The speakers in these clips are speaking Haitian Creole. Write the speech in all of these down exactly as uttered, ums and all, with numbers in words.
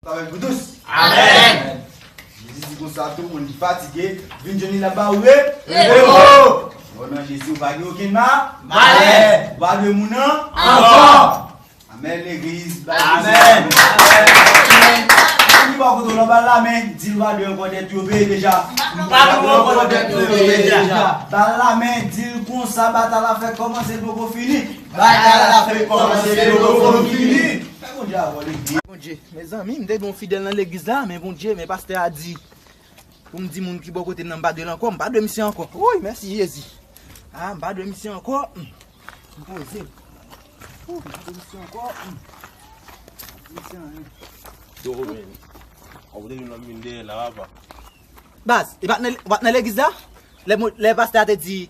Travay pou tous. Amèn. Jezi di konsa, tout moun ki fatige, vin jwenn li, l ap ba ou re- repo. O non Jezi, ou pa gen okenn ma- malè. Ou pa dwe moun nan ankò. Amèn, legliz. Amèn. Moun ki bò kote w la, ba l lamen, di l ou pa dwe ankò, dèt yo peye deja. M pa dwe ankò, dèt yo peye deja. Ba l lamen, di l konsa, batay la fèk kòmanse, l poko fini. Batay la fèk kòmanse, l poko fini. Fè Bondye avè w, legliz. Bondye, mezanmi, m te gen yon fidèl nan legliz la, men Bondye, men pastè a di pou m di moun ki bò kote m nan, m pa dwe l ankò, m pa dwe misye ankò. Woy, mèsi Jezi. Ah, m pa dwe misye ankò. Hmm. M poze. Ooh, m pa dwe misye ankò. Hmm. M pa dwe misye anyen. Yo, men. Ou te vin nan vin dèyè la, papa. Baz, e pa t nan, ou pa t nan legliz la? Lè, mo- lè pastè a te di,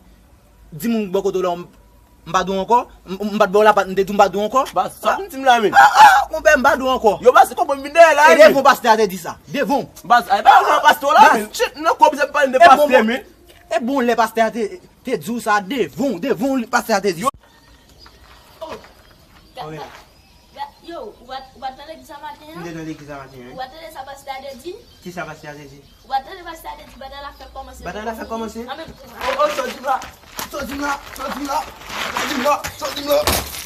di moun bò kote w la, m pa dwe ankò? M, m pa t ba w lapat, m te di w m pa dwe ankò? Baz, sa pou m di m la, men. Ah, ah, konpè, m pa dwe ankò. Yo, baz, se konpè m vin dèyè la, men. E devan pastè a te di sa. Devan. Baz, ay, pa yon pastè la, men. Shit, m nan kò, bizè pale de pastè, men. E bon, lè pastè a te, te di w sa, devan, devan pastè a te di sa. Oh. Ga- ga- Yo, ou pa t- ou pa t nan legliz sa maten an? M te nan legliz sa maten an, wi. Ou pa t tande sa pastè a te di? Kisa pastè a te di? Ou pa t tande pastè a te di batay la fèk kòmanse? Batay la fèk kòmanse? Anben, oh, oh, sòti m la. Sòti m la. Sòti m la. Sòti m la. Sòti m la.